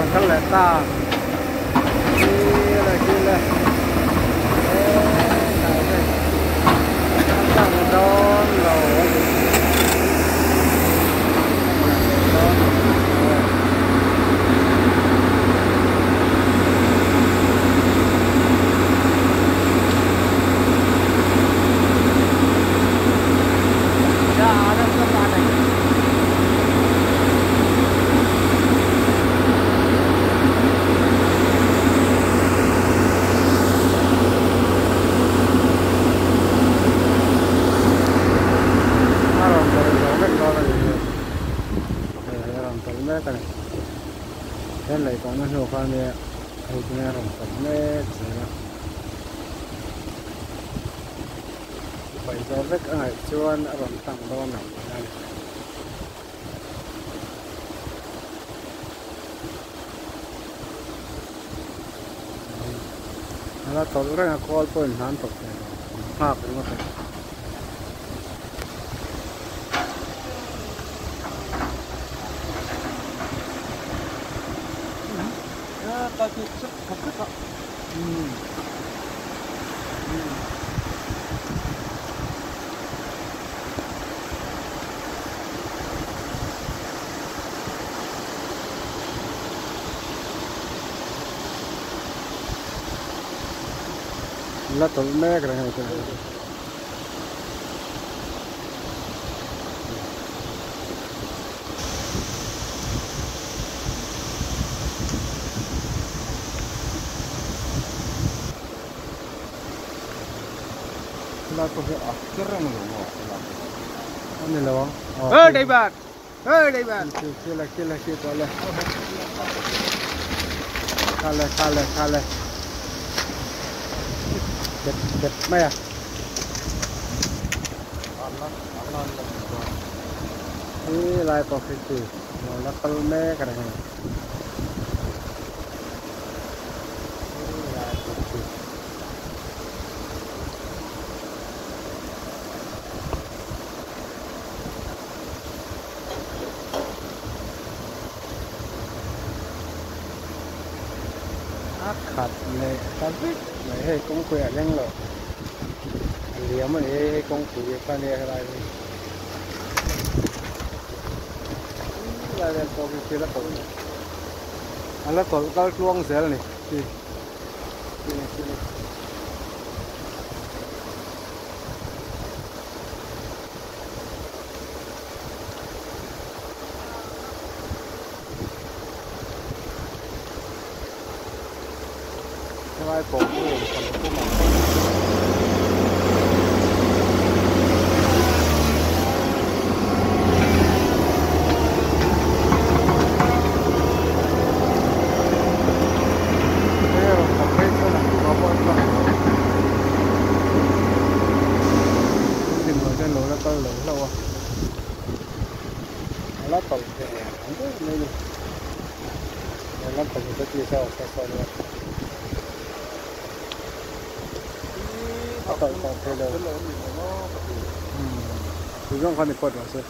rawn kal leh ta kile kile a tlang dawn lo a ni A rawn tawlh zawh vek dawn a ni hei hei a rawn tawlh mek a ni he lei tawhna hnu khan nia hei chu a rawn tawlh mek zel a paih zawh vek a ngaih chuan a rawn tlang dawn lo tihna a ni. A la tawlh reng a kawl pawh in hnan tawp thei lo an nghak ringawt a ni. La tawlh mek reng a ni tawh. Helai pawh hi a kher reng lo maw helai pawh hi. A ni lo ang. Hey driver! Hey driver! Khila khila khi tawh le. Khale khale khale. Ket ket mai a. Khi lai pawh khi khi lo la kal mek reng a ni. Khi lai pawh khi. A khat leh ta vek mai hei kawngpui ah leng lo a liam a ni hei hei kawngpui kha nia helai hi helai vel pawh khi thil a tawlh a la tawlh kal tluang zel a ni. Helai pawh hi eng tham pum ang Hei a rawn thawk phei chuan ang tih pawh a tlang lo. Tun dinhmunah chuan lo la kal lo hlauh a, a la tawlh ve ang deuh mai a ni. He lampang hi chu sa sa sa nia. A tawlh tawh thei lo. Tuzawng kha ni phawt rawh se.